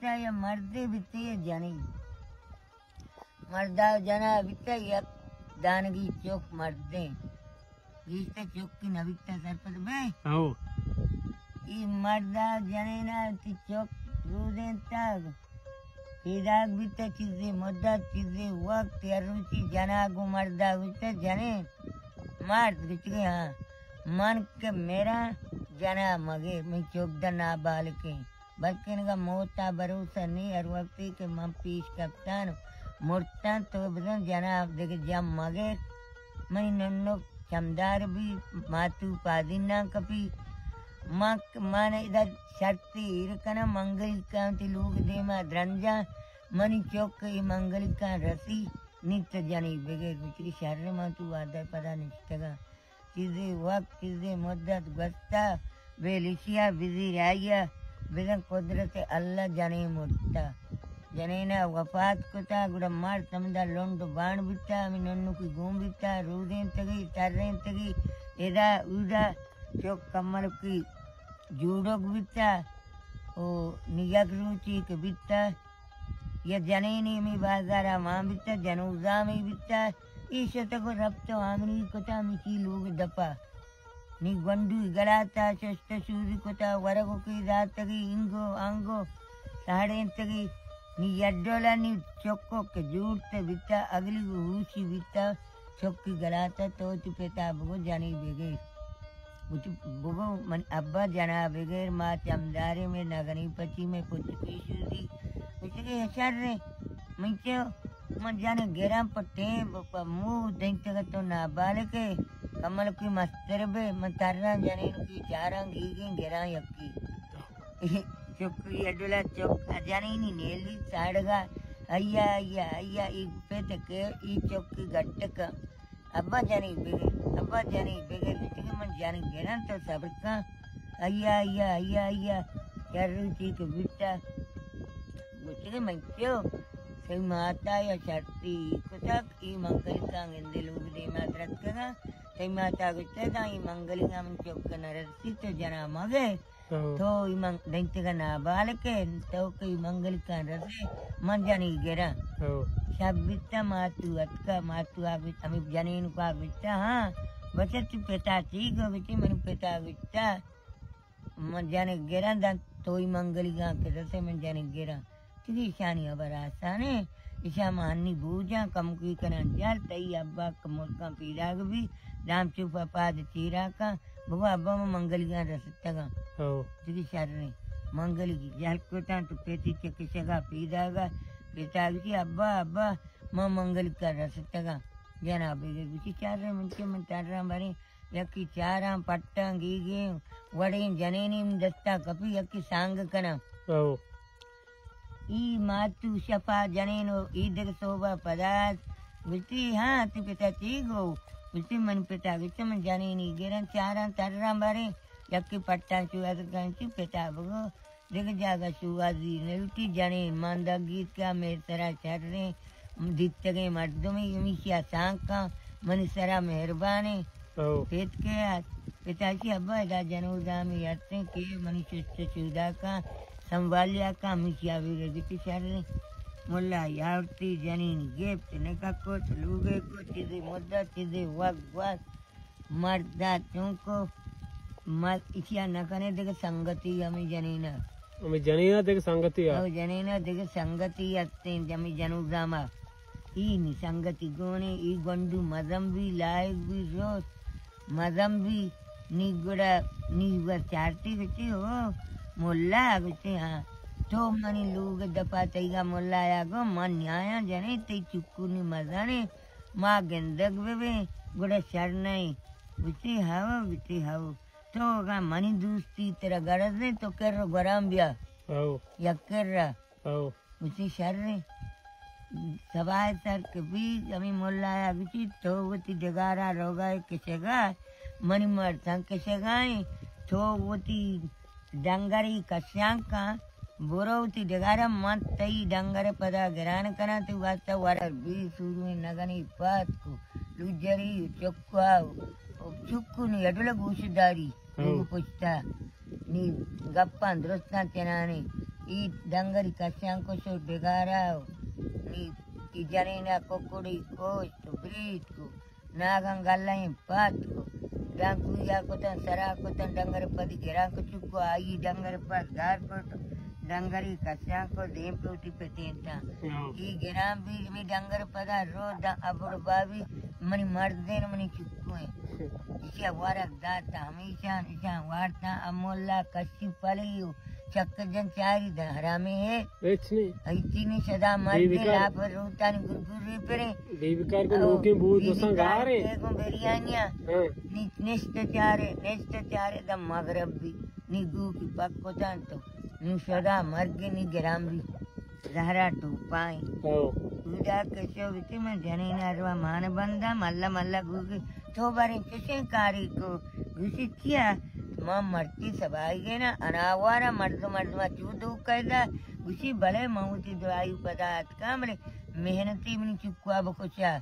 بیتا یا مردے بیتے یا جنی۔ مردا جنا بیتا یک دانگی چوک مردیں۔ گیشتر چوکی نہ بیتا سرپد بے۔ ہو۔ ای مردا جنینا تی چوک رودیں تاگ۔ پیداگ بیتا چیزے مدت، چیزے وقت، یا روچی جنا گو مردا گوشتا جنین۔ مرد گوشتگے ہاں۔ من کہ میرا جنا مگے، من چوک دا نابالکیں۔ بلکن اگاں موت ء بھروسہ نی، ہر وقتی کہ من پیش کپتان مرتان تو بزن جناب دگہ جم مگر منی ننک چمدار بی، ماتو پادیناں کپی۔ من، من ادا شرطی ایر کناں، منگلیکاں تی لوگ دیما درنجاں، منی چوک ای منگلیکاں رسی، نی تو جنی بگر بچی شر من تو وعدہ پدا نشتگاں۔ چیزے وقت، چیزے مدت گوستا، بے لشیا بزیر آئیا، بزن قدرت اللہ جنین مرتا۔ جنینا وفات کتا، گڑا مرد ہمدا لنڈ و بان بیتا، ہمیں ننکی گون بیتا، رودینتگی، ترینتگی، ادا اودا چوک کملکی جوڑوک بیتا، او نی یک روچی کہ بیتا، یا جنینے ہمے بازارا مان بیتا، جنوزامے بیتا، اے شتگ و رپت و آمنی کتا ہمیشی لوگ دپا۔ نی گونڈوی گلاتا ششت و شوری کتا، ورگ و کے داتگی، انگو آنگو ساڑینتگی۔ نی یڈولا نی چکو کہ جوڑت بیتا، اگلی گو ہوشی بیتا، چکی گلاتا تو تی پتا بگو جنی بگیر۔ گوشتی، بگو من ابا جنا بگر، ما چمدارے میں نگنی پچی میں پچ پیشو دی۔ گوشتی کہ شر ہے، من چو، من جن گرم پٹیں، پ-، پ-، مو دینتگ تو نابالکے، کمل کوئی مستر بے، من تران جنین کی چاران گیگیں گران یکی۔ چکی اڈولا چک جنینی نیلی ساڑگا، ایا، ایا، ایا، ای پیتکے، ای چکی گٹکا۔ ابا جنی بگر، ابا جنی بگر، گوشتی کہ من جنی گران تو صبر کن۔ ایا، ایا، ایا، ایا، چر روچی کہ بیتا۔ گوشتی کہ من چو، سی ماتا یا شرطی کتک، ای منگلیکاں گندے لوگ دیما درتکگاں۔ سی ماتا گوشتا دا ای منگلیکاں من چوک نرسی تو جنا مگے۔ ہو۔ تو ای من دینتگا نابالکے، تو کہ ای منگلیکاں رسے، من جنی گراں۔ ہو۔ شب بیتا ماتو اتکا، ماتو آ بیتا، ہمیں جنین کو آ بیتا، ہاں، بچہ تو پتا چی گو بیتی، من پتا بیتا، من جنی گراں دن، تو ای منگلیکاں کہ رسے، من جنی گراں۔ چدی ایشانی ہبر آسان ایں، ایشاں ما ہنی بوجاں، کمکی کناں جہل، تئی ابا کہ ملکاں پیداگ بی، دام چوپا پاد چیراکاں، بگو ابا ما منگلیاں رستگاں۔ ہو۔ چدی شر ایں، منگلی جہل کتاں تو پیتی چکشگا پیداگا، پیتاگی ابا، ابا، ما منگلیکا رستگاں۔ جناب بگر گوشی شر ایں، من چے من تراں بریں، یکی چاراں پٹاں گیگیں وڑیں جنینی من دستا کپی، یکی سانگ کناں۔ ہو۔ ای ماتو شپا جنین و ای دگہ صوبہ پداس۔ گوشتی، ہاں، تی پتا چی گو؟ گوشتی، من پتا گوشتی، من جنینی گرن چاران تران باریں، یکی پٹان چو از گنچی پتا بگو، دگہ جاگہ شوازی نلوٹی۔ جنین ماندگیت کا میر سرا شریں، دیتگیں مردمے ہمیشی آسان کن، منی سرا مہربانیں۔ او۔ پیت کے آت، پتا چی ابا ادا جنوزامی ہستیں کہ منی شست شودا کن، سنبھالیا کن، ہمیشی آ بے گتی شریں۔ ملا یاورتی جنین گپت، نکا کت، لوگے کت، چیزے مدت، چیزے وقت گوست۔ مردا چونکو مرد اشیا نہ کنے دگہ سنگتی ہمیں جنینا۔ ہمیں جنینا دگہ سنگتی آ۔ او جنینا دگہ سنگتی ہستیں ہمیں جنوزاما۔ ای نی سنگتی گونے، ای گونڈو مزن بی، لائق بی، روت مزن بی، نی گڑا نی ور چارتی گوشتی، او ملا گوشتی، ہاں۔ تو منی لوگ دپا تئیگا ملا یا گو، من نیایاں جنے، تئی چکو نی مزنے۔ ما گندگ ببیں، گڑا شر نئیں۔ گوشتی، ہئو، گوشتی، ہئو۔ تو اگاں منی دوستی ترا گرز انت، تو کر و گوران بیا۔ ہئو۔ یک کر ء۔ ہئو۔ گوشتی، شر انت۔ سباہ سر کہ بیت، ہمے ملایا گوشتی، تو وتی ڈگارا روگا ئے کشگا، منی مرداں کشگا ایں، تو وتی ڈنگری کشان کن، برو وتی ڈگارا، من تئی ڈنگر پدا گران کناں، تئی واسطہ ورگ بی سورویں نگنی پاتکو، لوجری چکا، چکو نی اڈول گوش داری، ہو۔ لوگ پشتا، نی گپاں درستاں چنانی، ای ڈنگری کشان کو شو ڈگارا، نی ای جنینا ککڑی کوشت و بریت کو، ناگن گلیں پات کو، ڈانکویا کتن، سرا کتن، ڈنگر پد گران کو چکو، آئی ڈنگر پد گار کت، ڈنگری کشان کو دیم پوٹی پتینتا۔ ہاں۔ ای گران بیج می ڈنگر پدا رو دا ابڑ بابی منی مردین منی چکویں۔ ایشی ورگ داتا ہمیشان، ایشان وارتا امولا کشی پلیو۔ چک جن چاری دن حرامی ہے۔ ہچ نہیں۔ ایتی نے شدا مردے بیکار۔ لاپ روتانی گرگری پرے۔ بے بیکار کو او، لوگیں بود بے دوستان بیکار گارے۔ کو بریانیا۔ ہاں۔ نی نشت چارے، نشت چارے دم مغرب بھی۔ نی گو کی پک کتان تو۔ نی شدا مرگ نی گرام بھی۔ زہرا ٹوپائیں۔ او۔ اودا کشو بیتی من جنین اروا مان بندہ ملا ملا گوگی تو باریں چشیں کاری کو گوشی چیا؟ ما مرچی سبائی گینا اناوارا مردم مردم چو دو قیدا گوشی بلے من وتی دعائی پدا اتکاں بلے محنتی منی چکوا بکشا۔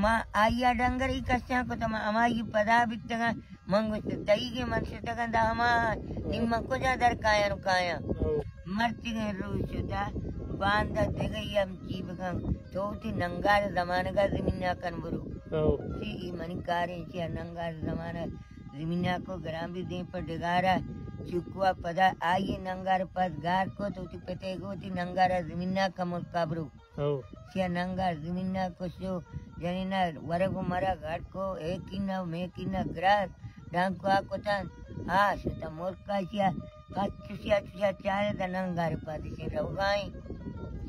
ما آئی ء ڈنگر ای کشاں کت، ما ہمائی پدا بیتگاں۔ من گوشت، تئیگیں من شتگاں داں ہما، نی من کجا در کایاں و کایاں؟ ہو۔ مرچیگیں روچ شتا، باندا دگہ ای ہم چی بکن، تو وتی ننگار زمانگا زمینا کن برو۔ ہو۔ چی ای منی کاریں چی ننگار زمانہ زمینا کو گران بی دیم پر ڈگارا چکوا پدا آئی ننگار پد گار کو، تو وتی پتے گو وتی ننگارا زمینا کن ملکا برو۔ ہو۔ چیا ننگا زمینا کشو، جنینا ورگ و مرگ ہڑکو، اے کینا و مے کینا گراس، ڈانکو آ کتن، آ شتا ملکا چیا، پس چشیا چشیا چارے دا ننگار پد چے روگائیں۔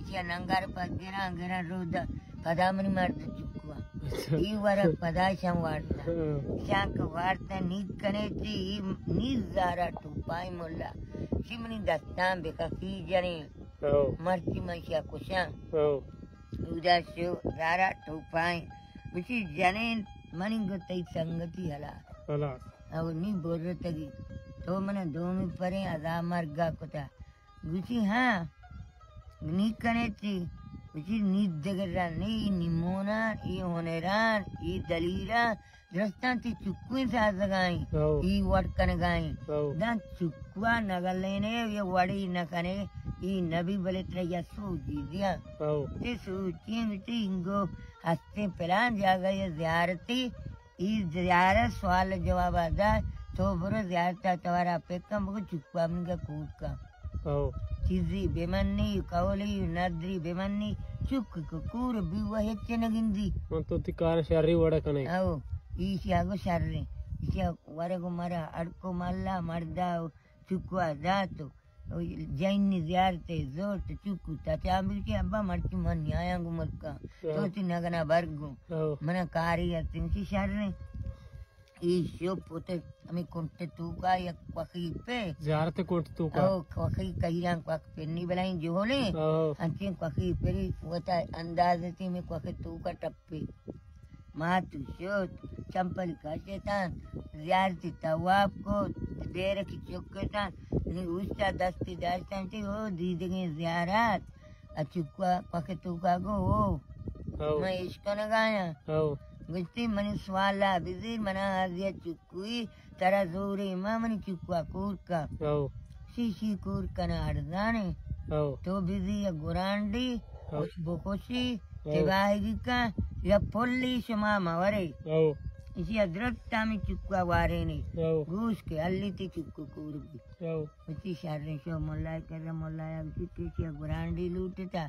چیا ننگار پد گران گران رو دا، پدا منی مرد چکوا۔ اچھا۔ ای ورگ پدا شم وارتا۔ ہاں۔ شانک وارتا نید کنے چی، ای نید زارا ٹوپائی ملا۔ چی منی دستان بکفی جنین۔ ہو۔ مرچی من شیا کشاں۔ ہو۔ اودا شو زارا ٹوپائیں۔ گوشی جنین منی گو تئی سنگتی ہلاس۔ ہلاس۔ او نی برتگی۔ تو من دومی پریں عذاب مرگا کتا۔ گوشی ہاں۔ نی کنے چی؟ گوشی نی دگران، ای نیمونان، ای ہنران، ای دلیران، درستاں تئی چکویں سازگائیں، ہو۔ ای وڑ کنگائیں۔ ہو۔ داں چکوا نہ گلینے، یہ وڑی نہ کنے، ای نبی بلے ترا یا سوچی دیاں۔ ہو۔ تی سوچیں بیتی انگو ہستیں پلان جاگہ یہ زیارتی، ای زیارت سوال جواب دا، تو برو زیارت توارا پکن بگو چکوا منگا کور کن۔ ہو۔ چیزی بمنی، قولی ندری بمنی، چک کو کور بیوہ ہچ نہ گندی۔ من تو تی کار شری وڑا کنے۔ او، ایشی آگو شریں۔ ایشی ورگ و مرا اڑکو ملا مردا و چکوا داتو۔ او جنی زیارت زورت چکو تا چا بیشی ابا مرچی من نیایاں گو ملکا۔ او۔ تو تی نگنا برگو۔ او۔ منا کاری اتنی شریں۔ ای شو پوت ہمیں کنٹ توکا یک کوخی پہ۔ زیارت کنٹ توکا۔ او، کوخی کہیران کوخ پنی بلائیں جہولیں۔ او۔ انچیں کوخی پری وتا انداز تی میں کوخی توکا ٹپے۔ ما تو شوت، چمپل کشتان، زیارتی تواب کو، بیرکی چکتان، نی اوشتا دستی داشتان تی او دیدگیں زیارت۔ ء چکوا پکے توکا گو، او۔ ہو۔ من اشکنگایاں۔ ہو۔ گوشتی، منی سوالا بزیر، منا آزیا چکوی، ترا زوری ما منی چکوا کور کا۔ ہو۔ شی شی کور کنا ارزانے۔ ہو۔ تو بزی یا گرانڈی، ہو۔ بکشی، ہو۔ تباہگی کا، یا پلی شما مورے۔ ہو۔ اسی ادرت تامی چکوا وارے نے۔ ہو۔ گوش کے، الی تی چکو کور بی۔ ہو۔ وتی شریں شو ملائے کرا، ملایا گوشی کہ چیا گرانڈی لوٹتا،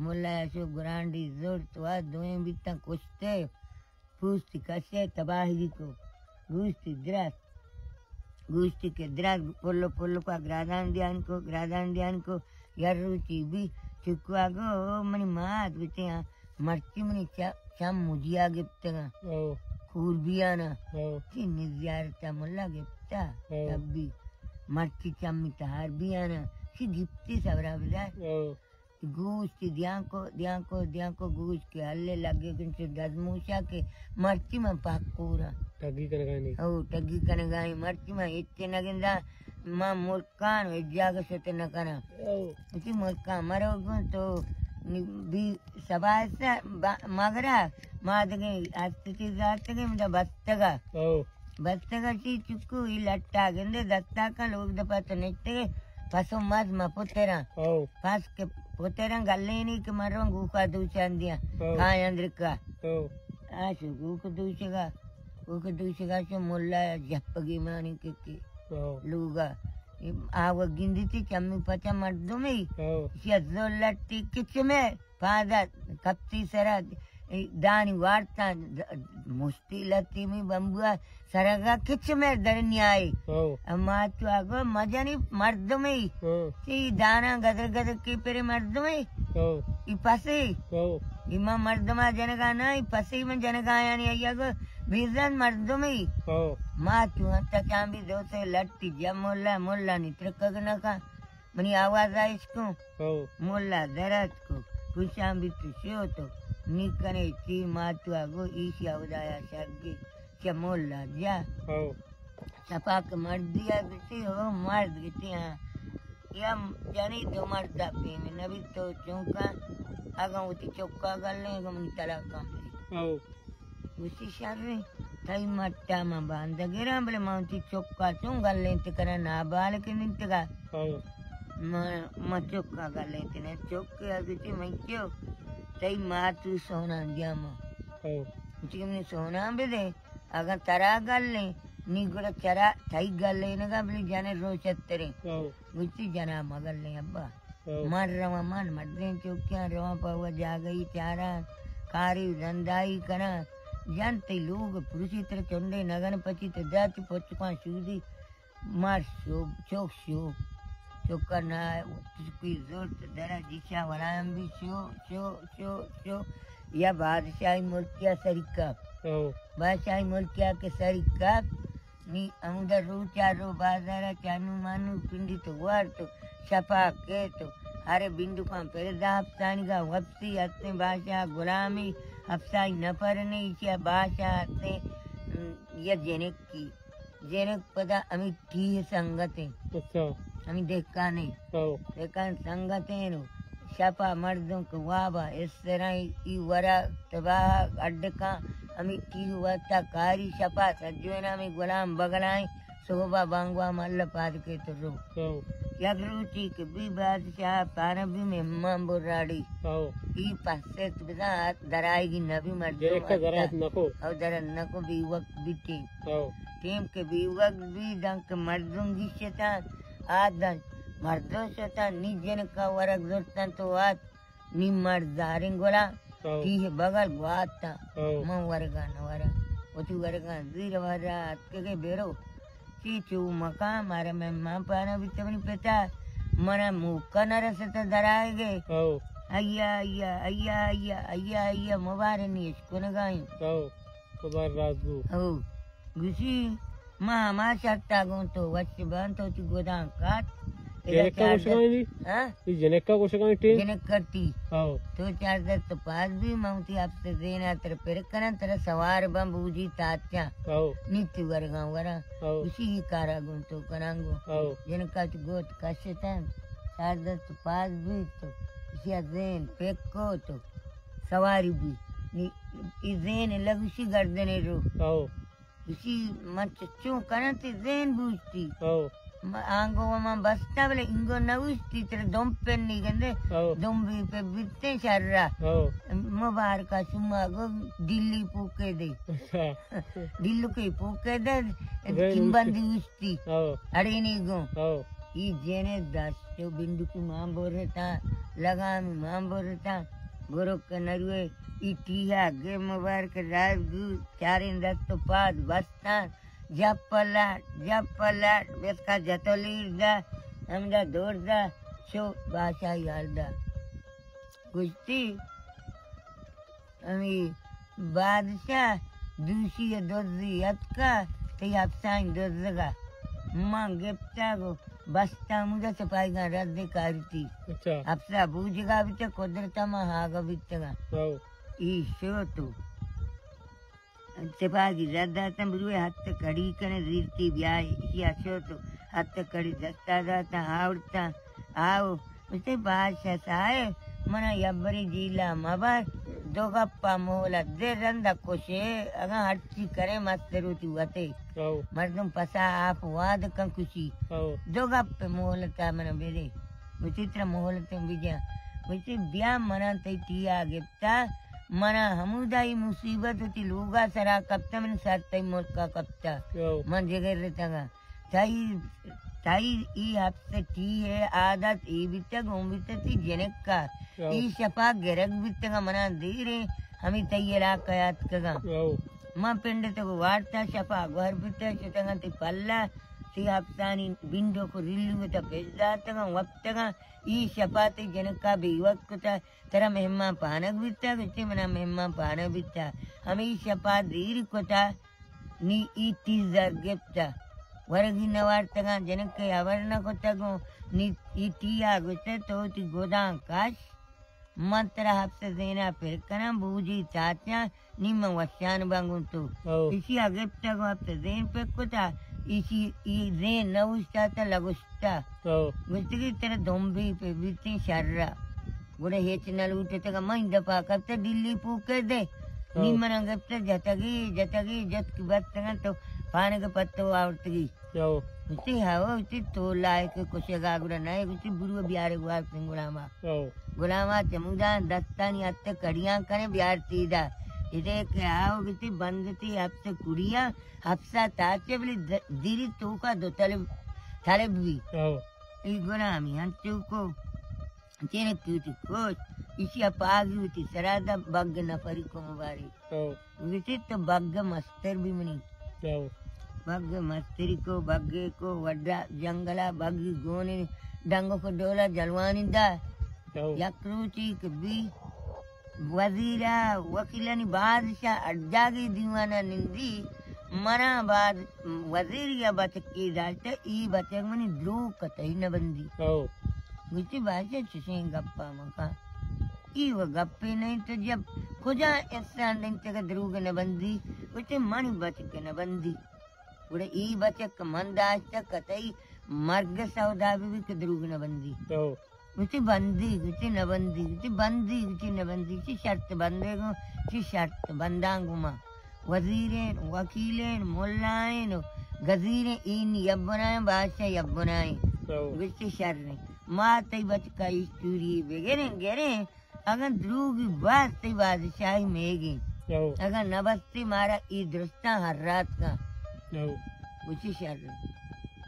ملایا شو گرانڈی زرت و دوئیں بیتاں کشتے، پوستی کشے تباہی کو، گوشتی درست، گوشتی کہ درست پلو پلو کا گرادان دیان کو، گرادان دیان کو، یر روچی بی چکوا گو منی مات بچے ہاں۔ مرچی منی چ-، چم مجیا گپتگاں۔ او۔ کور بیانا۔ او۔ چی نزیارتا ملا گپتا۔ او۔ تبی۔ مرچی چمی تہار بیانا۔ چی گپتی صبرا بدار۔ او۔ گوشتی دیانکو، دیانکو، دیانکو گوشت کہ ہلے لگے گن چو دزموشا کہ مرچی من پاک کورا۔ ٹگی کنگانی۔ او، ٹگی کنگانی۔ مرچی من ہچ نگندا۔ من ملک کان و جاگہ شت نہ کناں۔ او۔ وتی ملکاں مرو گوں تو نی-، بی سبا است با-، مگرا ما دگے ہست چیز داتگے مدا بستگا۔ او۔ بستگا چی چکو ای لٹا گندے دستا کا لوگ دپا تو نشتگے۔ پس و مز ما پتراں۔ او۔ پس کہ پتراں گلینی کہ مروں گوکا دوچان دیاں۔ او۔ کائیں اندرکا۔ او۔ آ شو گوک دوچگا۔ گوک دوچگا شو ملا جپگی مانی کہ کہ۔ او۔ لوگا۔ آ و گندتی چمی پچا مردمی۔ او۔ شی ازو لٹی کچ میں۔ پادا کپتی سرا دانی وارتاں، مشتی لتی می بمبوا سرگا کچ مر در نیائے۔ او۔ اما تو آگو مجنی مردمی۔ او۔ تی دانا گدر گدر کی پرے مردمی۔ او۔ ای پسی۔ او۔ ای ما مردما جنگا نا، ای پسی من جنگا یعنی ای آگو بیزن مردمی۔ او۔ ما تو انت چان بی دو سے لٹی جا ملا، ملا نی ترکگ نکا۔ منی آواز ءَ اشکن؟ ہو۔ ملا در اتک، پوشان بیت شو تو، نی کنے چی ما تو ءَ گو ایشی ءَ ہدایا شگی چہ ملا جا۔ ہو۔ شپاک مردی ءَ گتی، ہو مرد گتی، ہاں۔ یا جنی دو مرد ءَ پیم نبی تو چونکا، اگاں وتی چکا گلیں، اگاں منی طلاق کم بی۔ ہو۔ گوشتی، شریں، تئی مٹ ءَ من باندا گراں، بلے من وتی چک ءَ چون گلینت کناں، نابالغ ننتگ ءَ۔ ہو۔ من، من چک ءَ گلینت نہ، چک ءَ گوشتی، من چو، تئی مات ءَ سوناں دیاں من۔ ہو۔ گوشتی کہ منی سوناں بدے، اگاں ترا گلیں، نی گڑا چرا تئی گلینگ ءَ بلے جن ءَ روچتریں۔ ہو۔ گوشتی، جن ءَ مگلیں ابا۔ ہو۔ من رواں، من مردیں چوکیاں رواں، پہ وت جاگہی چاراں، کاری و دندائی کناں۔ جن تئی لوگ پروشی، ترا چنڈے نگن پچی، تو داتی پچکاں شودی۔ مر شو، چوک شو۔ چوکا نا، چکی زرت، درا جیشا ولایاں بی شو، شو، شو، شو۔ یا بادشاہی ملکیا سری کپ۔ ہو۔ بادشاہی ملکیا کہ سری کپ، نی ہمودا روچا رو بازارا چانو مانو پنڈی تو وار تو شپا کے تو ہرے بندوکاں پر دا ہفتانگا وپسی ہستیں بادشاہ غلامی ہفتائی نفر نے ایشیا بادشاہ ہستیں، ام، یا جنکی، جنک پدا ہمیں ٹی سنگتیں۔ اچھا۔ ہمیں دہکانیں۔ ہو۔ دہکان سنگتیں نو۔ شپا مردم کہ وابا اس طرح ای ورا تباہ اڈکاں ہمیں ٹی وتا کاری شپا سجوینا ہمیں غلام بگلائیں صحبا بانگوا مل پاد کے تو رو۔ ہو۔ یک روچی کہ بی بادشاہ پانا بی مہمان براڑی۔ ہو۔ ای پسیت بزاں درائیگی نبی مردم جنکا درات نکو۔ او درات نکو بی وقت بیٹی۔ ہو۔ ٹیم کہ بی وقت بی دانکہ مردم گیشتاں، آ دن مردم شتاں، نی جنکا ورگ زرتاں تو آت، نی مرد زاریں گلا، ہو۔ ٹیہ بغل گواتاں، ہو۔ من ورگا نہ وراں، وتی ورگا زیر ورا اتکگے بیرو، چی چو مکان مارا مہمان پانا بیت منی پتا، منا موقع نہ رستا درائیگے۔ ہو۔ ایا، ایا، ایا، ایا، ایا، ایا، مبارنی اشکنگائیں۔ ہو۔ خدا راست بو۔ ہو۔ گوشی، ما ہما شرطا گوں تو وش بان تو چی گدان کات۔ جنکا گوشگانی؟ ہاں؟ ای جنکا گوشگانی ٹیم؟ جنک کرتی۔ ہو۔ تو چار دست پاس بی، من تی اپس زینا تر پر کنن، تر سوار بن بوجی تاتیاں۔ ہو۔ نیتی ورگاں وراں۔ ہو۔ گوشی ای کارا گوں تو کنان گوں۔ ہو۔ جنکا چی گوت کشتن، چار دست پاس بی تو، اسی زین پکو تو۔ سواری بی۔ نی-، ای زین لگوشی گردنے رو۔ ہو۔ گوشی من چچو کنن تی زین بوشتی۔ ہو۔ م-، آنگو من بستا بلے انگو نوشتی تر دم پنی گندے۔ ہو۔ دم بی پہ بیتیں شرا۔ ہو۔ مبارکا شما گو دلی پوکے دے۔ اچھا۔ دلو کے پوکے دے، زین کمبندی اوشتی۔ اوشتی۔ ہو۔ اڑے نی گوں۔ ہو۔ ای جینے دست و بندوکی مان بورتا، لگامی مان بورتا، گروک نروے، ای ٹیہا گے مبارک راز گو، چاریں دست و پاد بستان، جپ لاٹ، جپ لاٹ، بسکا جتو لیر دا، ہمدا دور دا، شو بادشاہی حال دا۔ گوشتی، ہمے بادشاہ دوشی ء دزی اتکا، تئی ہپسانی دزگا من گپتا گو بستا ہمودا سپاہیگاں رد کارتی۔ اچھا۔ ہپسا بوجگا بیتا، قدرتا ما ہاگا بیتگا۔ ہو۔ ای شو تو۔ سپاہی رد داتن، بروئے ہت کڑی کنے زیرتی بیائے، اشیا شو تو ہت کڑی دستا داتن، آورتن، آو، گوشتے، بادشاہ صاحب، منا یبرے جیلا مبر، دو گپ ءَ مہلت دے، رند ءَ کشے، اگاں ہرچی کرے مستر وتی وتے۔ او۔ مردم پسا آپ واد کن کشی۔ او۔ دو گپ ءِ مہلت ءَ من ءَ بدے۔ گوشتی ترا مہلت ءَ بجاں۔ گوشتی بیا منا تئی ٹی ءَ گپتا، منا ہمودا ای مصیبت وتی لوگا سرا کپتا، من سر تئی ملکا کپتا۔ او۔ من جگر رتگا۔ تئی، تئی ای ہپت ٹی ءِ عادت ای بیتگ، اوں بیتگ تئی جنکا۔ ہو۔ ای شپا گرگ بیتگ، منا دیریں ہمے تئی علاقہ ءَ اتکگاں۔ ہو۔ من پنڈتگ و وارتا، شپا گوہر بیتگ، شتگاں تئی پلا، تئی ہپتانی بنڈوک و ریلو تا پش داتگاں، وپتگاں۔ ای شپا تئی جنکا بیوک کتا، ترا مہمان پانگ بیتگ، گوشتی منا مہمان پانگ بیتگ۔ ہمے شپا دیر کتا، نی ای ٹی زر گپتہ، ورگی نہ وارتگاں، جنکے ہبر نہ کتگ، نی ای ٹی ءَ گوشتہ تو وتی گداں کش، من ترا ہپت زینا پر کناں، بوجی چاچاں، نی من وشان باں گوں تو۔ ہو۔ ایشی ءَ گپتہ گوں ہپت زین پر کتہ، ایشی ای زین نہ اوشتاتہ لگوشتہ۔ ہو۔ گوشتگی ترا دمبی پہ بیتیں شر ءَ۔ گڑا ہچ نہ لوٹتگ، من دپا کپتہ ڈلی پوکے دے۔ ہو۔ نی منا گپتہ جتگی، جتگی، جت کہ برتگاں تو پانگ پتو آورتگی۔ ہو۔ گوشتی ہو، گوشتی تو لائق کشگا گڑا نئے، گوشتی برو بیارے گوار سنگ غلاما۔ ہو۔ غلاما چموداں دستانی اتہ کڑیاں کنے بیارتی دا۔ ادے کہ آو گوشتی بندتی ہپت کڑیاں، ہپسا تاچے بلی د-، دیری توکا دو طلب، طلب بی۔ ہو۔ ای غلامی ہنچو کو۔ چینک وتی کوش، ایشی ءَ پاگی وتی سرا دا بگ نفری کو مبارک۔ ہو۔ گوشتی تو بگ مستر بی منی۔ ہو۔ بگ مستری کو، بگے کو، وڈا جنگلا بگی گونے ڈنگو کو ڈولا جلوانی دا۔ ہو۔ یک روچی کہ بی وزیرا وکیلانی بادشاہ اڈ جاگی دیوانا نندی، منا بعد وزیر یا بچکی داشتہ، ای بچک منی دروگ کتئی نہ بندی۔ ہو۔ گوشتی بادشاہ چشیں گپا مکن۔ ای و گپے نہیں تو جب کجا انسان دنتگا دروگ نہ بندی، گوشتی منی بچک نہ بندی۔ گڑا ای بچک من داشتہ کتئی مرگ سودا بی کہ دروگ نہ بندی۔ ہو۔ گوشتی بندی، گوشتی نہ بندی، گوشتی بندی، گوشتی نہ بندی، گوشتی شرط بندے گوں، چی شرط بنداں گوں ما۔ وزیریں، وکیلیں، ملائیں، گزیریں، این یبنائیں، بادشاہ یبنائیں۔ ہو۔ گوشتی شریں۔ ما تئی بچکا ایشتوری بگریں، گریں، اگاں دروگی باز تئی بادشاہی میگیں۔ ہو۔ اگاں نہ بستی مارا ای درستاں ہر رات کن۔ ہو۔ گوشتی شریں۔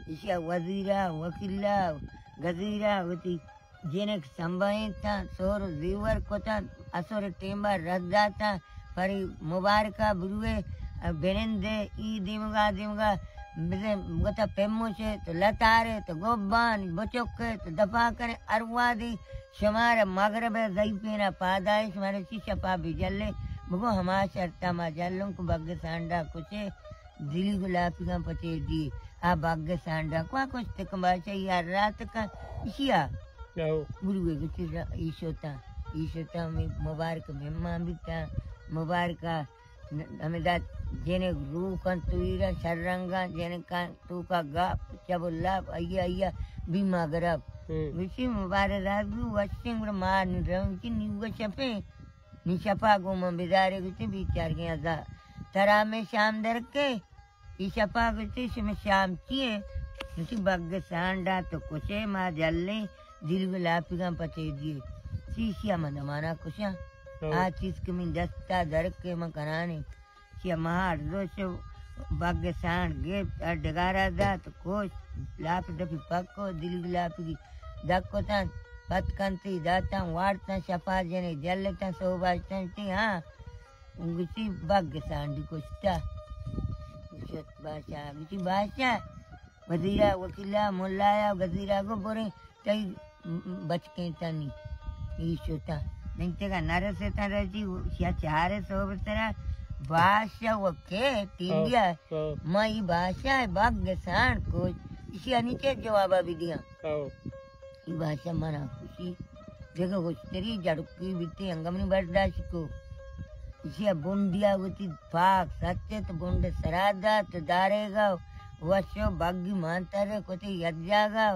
ایشی وزیرا، وکیلا، گزیرا، وتی جنک سمبھائینتاں، سور و زیور کتاں، اسر ٹیمبا رد داتاں، پری مبارکا بروے، بنندے، ای دیمگا، دیمگا، بزن گتا پیموشے، تو لتارے، تو گوبان، بچکے، تو دفاع کرے، اروادی، شمارا مغرب زیفینا پادائے، شمارا چی شپا بجلے، بگو ہما شرطا ما جلوں کو بگ سانڈا کچے، دلی گلافیگاں پچے دی، آ بگ سانڈا کو کچھ تک بادشاہ یار رات کا، اشیا۔ ہو۔ گروے گوشتی را-، ایشوتاں، ایشوتاں ہمیں مبارک مہمان بیتاں، مبارکا ن-، ہمیں دا جنک روکاں تویرا شررنگاں، جنکاں توکا گاپ، چب و لاپ، ایا، ایا، بیما گرب۔ ہم۔ گوشتی مبارک رات بی وشیں گڑا مار نی رہوں چی نیوگا شپیں، نی شپا گو من بدارے گوشتی بیچارگیں ازا۔ ترا میں شام درکے، ای شپا گوشتی، شمے شام چیے؟ گوشتی، بگ سانڈا تو کشے، ما جلیں، دل گلافیگاں پچے دیے۔ چیشیا من دمانا کشاں۔ ہو۔ آ چیز کہ من دستا درکے من کنانے۔ چیا مہار دوشو بگ سانڈ گپت، ہر ڈگارا دات، کشت، لاپ دپی پکو، دل گلافیگی دکتن، پت کنتی داتن، وارتن، شپا جنے جلتن، سوباشتن، تی ہاں۔ گوشتی، بگ سانڈی کشتہ۔ گوشت بادشاہ، گوشتی، بادشاہ، وزیرا، وکیلا، ملایا، گزیرا گو بریں، تئی بچکیں تنی۔ ای شتاں۔ ننتگا نرسیتاں رجی، شیا چارے صحب سرا، بادشاہ وکے، ٹینڈیا، ہاں، ہاں۔ ما ای بادشاہ بگ سانڈ کشت، اشیا نی چے جوابا بدیاں۔ ہاں۔ ای بادشاہ منا کشی۔ دگہ ہشتری جڑکی بیتی، انگہ منی برداشت کو۔ ایشی ء بنڈیا وتی پاک سچت، بنڈ سرا دات، داریگا وشو بگی مانتر کتی یک جاگا،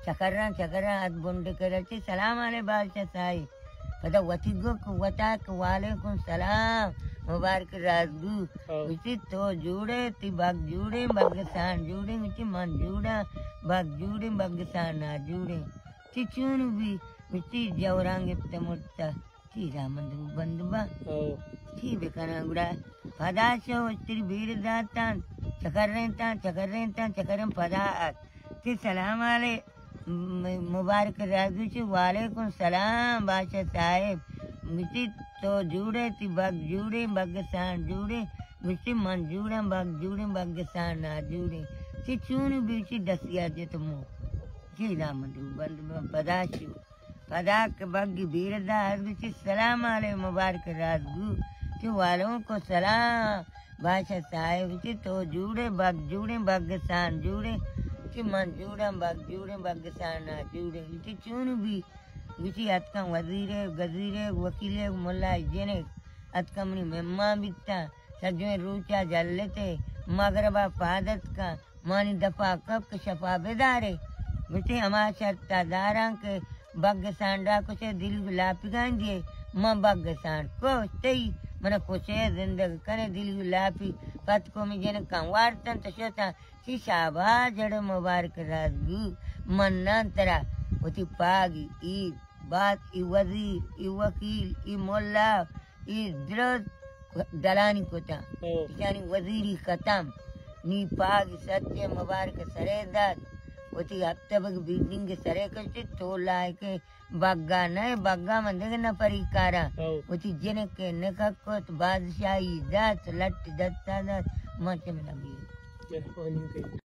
چکراں چکراں ات بنڈ کرا چی، سلام علی بادشاہ سائی۔ پدا وتی گو کہ وتا کہ وعلیکم سلام، مبارک رازگو۔ ہو۔ گوشتی تو جوڑے، تی بگ جوڑے، بگ سان جوڑے، گوشتی من جوڑا، بگ جوڑے، بگ سان نہ جوڑے۔ تی چون بی؟ گوشتی جوران گپت مرتا۔ تی را من دو بند با۔ ہو۔ تی بکناں گڑا۔ پدا شو اشتری بیر داتان، چکرینتان، چکرینتان، چکرین پدا ات۔ تی سلام علی م-، مبارک رازو چی وعلیکم سلام بادشاہ صاحب۔ گوشتی تو جوڑے، تی بگ جوڑے، بگ سان جوڑے۔ گوشتی من جوڑاں، بگ جوڑے، بگ سان نہ جوڑے۔ تی چون بیچی دستیا جت مو۔ تی را من دو بند با پدا شو۔ پدا کہ بگی بیر دات، گوشتی سلام علی مبارک رازگو۔ چی وعلیکم سلام بادشاہ صاحب۔ گوشتی تو جوڑے، بگ جوڑے، بگ سان جوڑے۔ چی من جوڑاں، بگ جوڑے، بگ سان نہ جوڑے۔ گوشتی چون بی؟ گوشتی اتکاں وزیرے، گزیرے، وکیلے، ملا جنے اتکاں منی مہمان بیتاں۔ سجویں روچا جلتے، مغربا پاد اتکاں۔ مانی دپا کپ کہ شپا بدارے۔ گوشتی ہما شرطا داراں کہ بگ سانڈا کشے دلی لاپیگاں دیے۔ من بگ سانڈ کشتئی، من کشے زندگ کنے دلی لاپی۔ پت کو می جنکاں وارتن تو شتاں۔ چی شاباش جڑے مبارک رازگو۔ مناں ترا۔ وتی پاگی ای بات، ای وزیر، ای وکیل، ای ملا، ای درست دلانی کتاں۔ ہو۔ ایشانی وزیری ختم۔ نی پاگ سچے مبارک سرے دات۔ وتی ہفتہ بگ بلڈنگ سرے کشت تو لائکے بگا نہ، بگا من دگہ نفری کاراں۔ ہو۔ وتی جنکے نکک کت، بادشاہی دات، لٹ دستا دات، من چہ من بیت۔ مہربانی تئی۔